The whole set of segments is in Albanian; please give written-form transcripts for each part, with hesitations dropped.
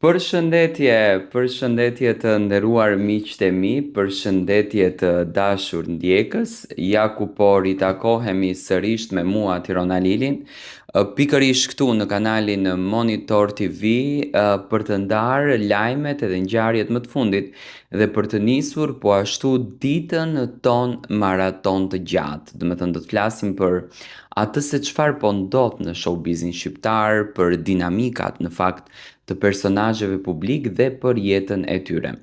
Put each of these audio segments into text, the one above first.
Përshëndetje, përshëndetje të nderuar miqtë e mi, përshëndetje të dashur ndjekës, ja ku po ritakohemi sërisht me mua Tiron Alilin, pikërisht këtu në kanalin Monitor TV për të ndarë lajmet edhe ngjarjet më të fundit dhe për të nisur po ashtu ditën tonë maratonë të gjatë. Domethënë do të flasim për atë se çfarë po ndodh në showbizin shqiptar, për dinamikat në fakt të personazheve publikë dhe për jetën e tyre.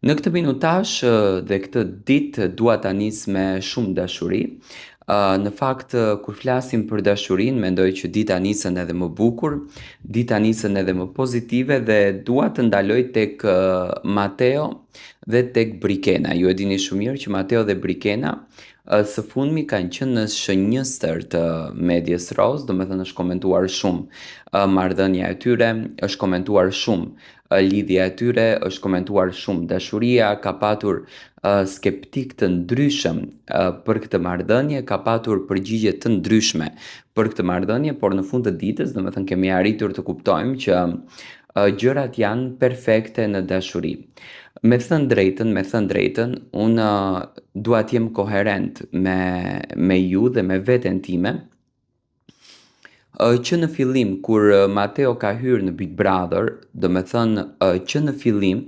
Në këtë minutazh dhe këtë ditë dua ta nis me shumë dashuri. Në fakt, kur flasim për dashurinë, mendoj që dita nisën edhe më bukur, dita nisën edhe më pozitive dhe dua të ndaloj tek Mateo dhe tek Brikena. Ju e dini shumë mirë që Mateo dhe Brikena së fundmi kanë qenë në shënjestër të medies rozë, domethënë është komentuar shumë marrëdhënia e tyre, është komentuar shumë lidhja e tyre, është komentuar shumë dashuria, ka patur skeptikë të ndryshëm për këtë marrëdhënie, ka patur përgjigje të ndryshme për këtë marrëdhënie, por në fund të ditës, domethënë kemi arritur të kuptojmë që gjërat janë perfekte në dashuri. Me thënë drejtën, me thënë drejtën, unë dua të jem koherent me me ju dhe me veten time. Që në fillim kur Mateo ka hyrë në Big Brother, domethënë që në fillim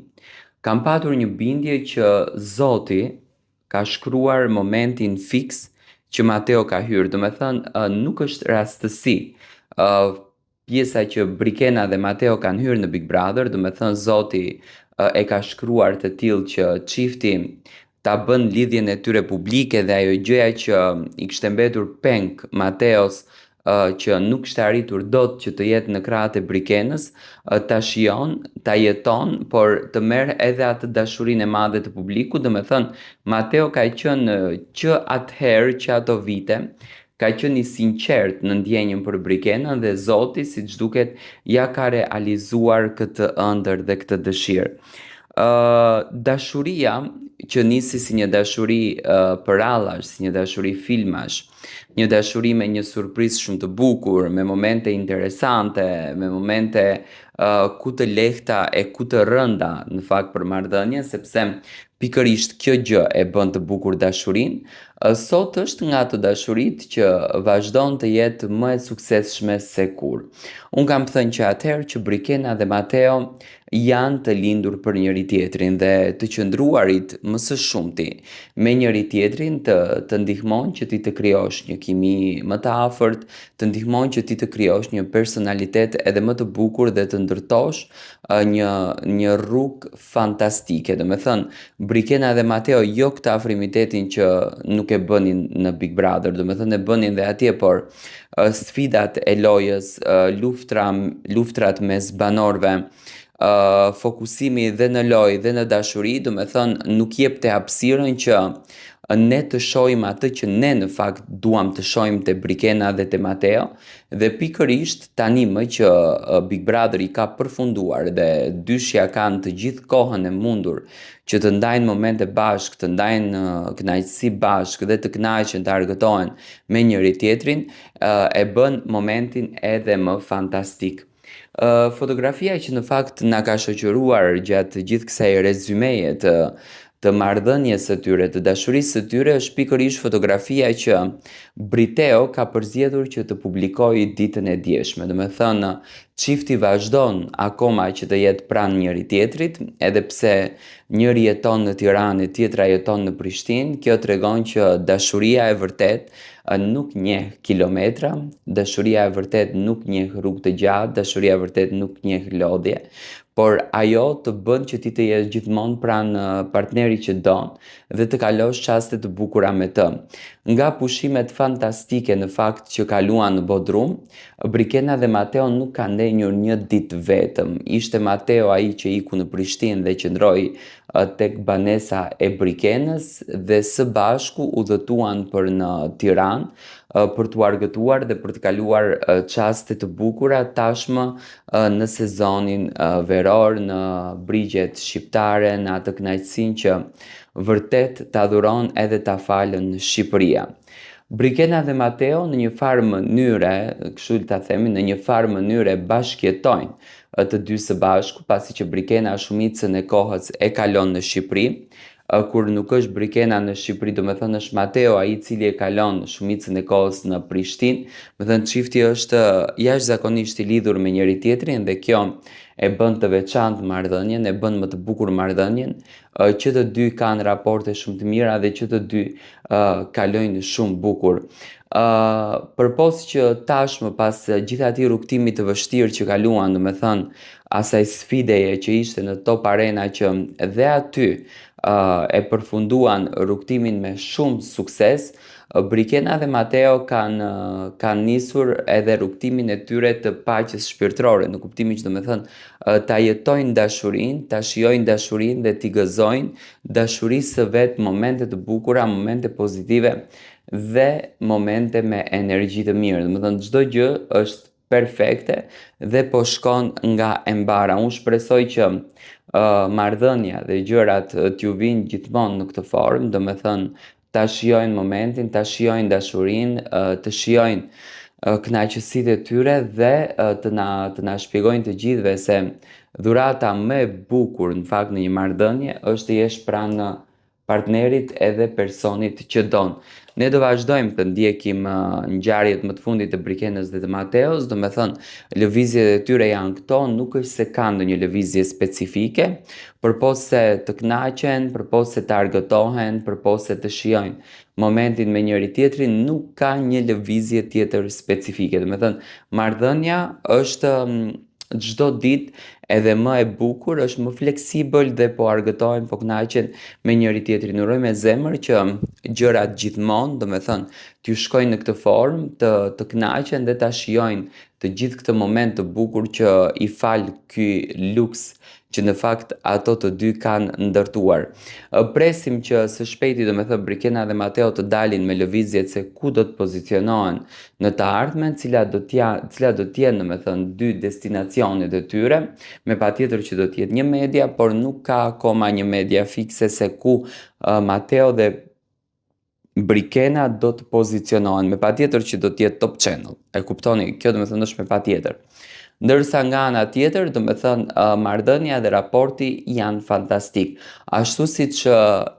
kam patur një bindje që Zoti ka shkruar momentin fiks që Mateo ka hyrë, domethënë nuk është rastësi. Pjesa që Brikena dhe Mateo kanë hyrë në Big Brother, domethënë Zoti e ka shkruar të tillë që çifti ta bën lidhjen e tyre publike dhe ajo gjëja që i kishte mbetur peng Mateos që nuk kishte arritur dot që të jetë në krahët e Brikenës, ta shijon, ta jeton, por të merr edhe atë dashurinë e madhe të publikut, domethënë Mateo ka qenë që atëherë, që ato vite, ka qenë i sinqertë në ndjenjën për Brikenën dhe Zoti, siç duket, ia ka realizuar këtë ëndërr dhe këtë dëshirë. Ë dashuria që nisi si një dashuri uh, përrallash, si një dashuri filmash, një dashuri me një surprizë shumë të bukur, me momente interesante, me momente uh, ku të lehta e ku të rënda në fakt për marrëdhënie, sepse pikërisht kjo gjë e bën të bukur dashurinë, Sot është nga ato dashuritë që vazhdon të jetë më e suksesshme se kurrë. Unë kam thënë që atëherë që Brikena dhe Mateo janë të lindur për njëri-tjetrin dhe të qëndruarit më së shumti me njëri-tjetrin të të ndihmon që ti të krijosh një kimi më të afërt, të ndihmon që ti të krijosh një personalitet edhe më të bukur dhe të ndërtosh një një rrugë fantastike. Domethënë, Brikena dhe Mateo jo këtë afrimitetin që nuk e bënin në Big Brother, domethënë e bënin dhe atje, por sfidat e lojës, luftra, luftrat mes banorëve, fokusimi dhe në lojë dhe në dashuri, domethënë nuk jepte hapësirën që ne të shohim atë që ne në fakt duam të shohim te Brikena dhe te Mateo, Dhe pikërisht tani më që Big Brother i ka përfunduar dhe dyshja kanë të gjithë kohën e mundur që të ndajnë momente bashkë, të ndajnë kënaqësi bashkë dhe të kënaqen, të argëtohen me njëri-tjetrin, e bën momentin edhe më fantastik. Fotografia që në fakt na ka shoqëruar gjatë gjithë kësaj rezymeje të të marrëdhënies së tyre, të dashurisë së tyre është pikërisht fotografia që Briteo ka përzgjedhur që të publikojë ditën e djeshme. Domethënë, çifti vazhdon akoma që të jetë pranë njëri-tjetrit, edhe pse njëri jeton në Tiranë e tjetra jeton në Prishtinë, kjo tregon që dashuria e vërtetë nuk njeh kilometra, dashuria e vërtetë nuk njeh rrugë të gjatë, dashuria e vërtetë nuk njeh lodhje, por ajo të bën që ti të jesh gjithmonë pranë partnerit që don dhe të kalosh çaste të bukura me të. Nga pushimet fantastike në fakt që kaluan në Bodrum, Brikena dhe Mateo nuk kanë ndenjur një ditë vetëm. Ishte Mateo ai që iku në Prishtinë dhe qëndroi tek banesa e Brikenës dhe së bashku udhëtuan për në Tiranë për t'u argëtuar dhe për të kaluar çaste të bukura tashmë në sezonin veror në brigjet shqiptare, në atë kënaqësinë që vërtet ta dhuron edhe ta falën Shqipëria. Brikena dhe Mateo në një farë mënyre, kështu ta themi, në një farë mënyre bashkëjetojnë. të dy së bashku, pasi që Brikena shumicën e kohës e kalon në Shqipëri. Kur nuk është Brikena në Shqipëri, domethënë është Mateo ai i cili e kalon shumicën e kohës në Prishtinë. Domethënë çifti është jashtëzakonisht i lidhur me njëri tjetrin dhe kjo e bën të veçantë marrëdhënien, e bën më të bukur marrëdhënien, që të dy kanë raporte shumë të mira dhe që të dy kalojnë shumë bukur. Uh, përpos që tashmë pas gjithë atij rrugëtimi të vështirë që kaluan, domethënë asaj sfideje që ishte në Top Arena që dhe aty uh, e përfunduan rrugëtimin me shumë sukses, Brikena dhe Mateo kanë kanë nisur edhe rrugëtimin e tyre të paqes shpirtërore, në kuptimin që domethënë ta jetojnë dashurinë, ta shijojnë dashurinë dhe t'i gëzojnë dashurisë së vet momente të bukura, momente pozitive dhe momente me energji të mirë. Domethënë çdo gjë është perfekte dhe po shkon nga e mbara. Unë shpresoj që uh, marrëdhënia dhe gjërat t'ju vijnë gjithmonë në këtë formë, domethënë ta shijojnë momentin, ta shijojnë dashurinë, uh, të shijojnë uh, kënaqësitë e tyre dhe uh, të na të na shpjegojnë të gjithëve se dhurata më e bukur në fakt në një marrëdhënie është të jesh pranë partnerit edhe personit që don. Ne do vazhdojmë të ndjekim ngjarjet më të fundit të Brikenës dhe të Mateos, domethënë lëvizjet e tyre janë këto, nuk është se ka ndonjë lëvizje specifike, përpos se të kënaqen, përpos se të argëtohen, përpos se të shijojnë momentin me njëri tjetrin, nuk ka një lëvizje tjetër specifike. Domethënë, marrëdhënia është çdo ditë edhe më e bukur, është më fleksibël dhe po argëtohen, po kënaqen me njëri tjetrin. Uroj me zemër që gjërat gjithmonë, domethënë, t'ju shkojnë në këtë formë, të të kënaqen dhe ta shijojnë të gjithë këtë moment të bukur që i fal ky luks që në fakt ato të dy kanë ndërtuar. Presim që së shpejti, domethënë Brikena dhe Mateo të dalin me lëvizjet se ku do të pozicionohen në të ardhmen, cilat do të janë, cilat do të jenë, domethënë, dy destinacionet e tyre, me patjetër që do të jetë një media, por nuk ka akoma një media fikse se ku uh, Mateo dhe Brikena do të pozicionohen, me patjetër që do të jetë Top Channel. E kuptoni, kjo domethënë është me patjetër. Ndërsa nga ana tjetër, domethënë uh, marrëdhënia dhe raporti janë fantastik. Ashtu siç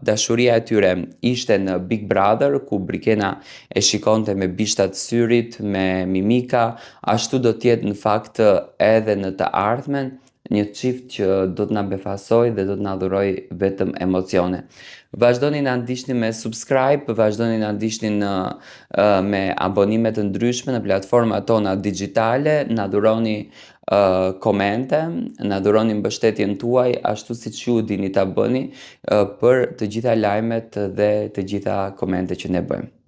dashuria e tyre ishte në Big Brother, ku Brikena e shikonte me bishtat e syrit, me mimika, ashtu do të jetë në fakt edhe në të ardhmen, një çift që do të na befasojë dhe do të na dhurojë vetëm emocione. Vazhdoni na ndiqni me subscribe, vazhdoni na ndiqni në me abonime të ndryshme në platformat tona digjitale, na dhuroni uh, komente, na dhuroni mbështetjen tuaj ashtu siç ju dini ta bëni uh, për të gjitha lajmet dhe të gjitha komentet që ne bëjmë.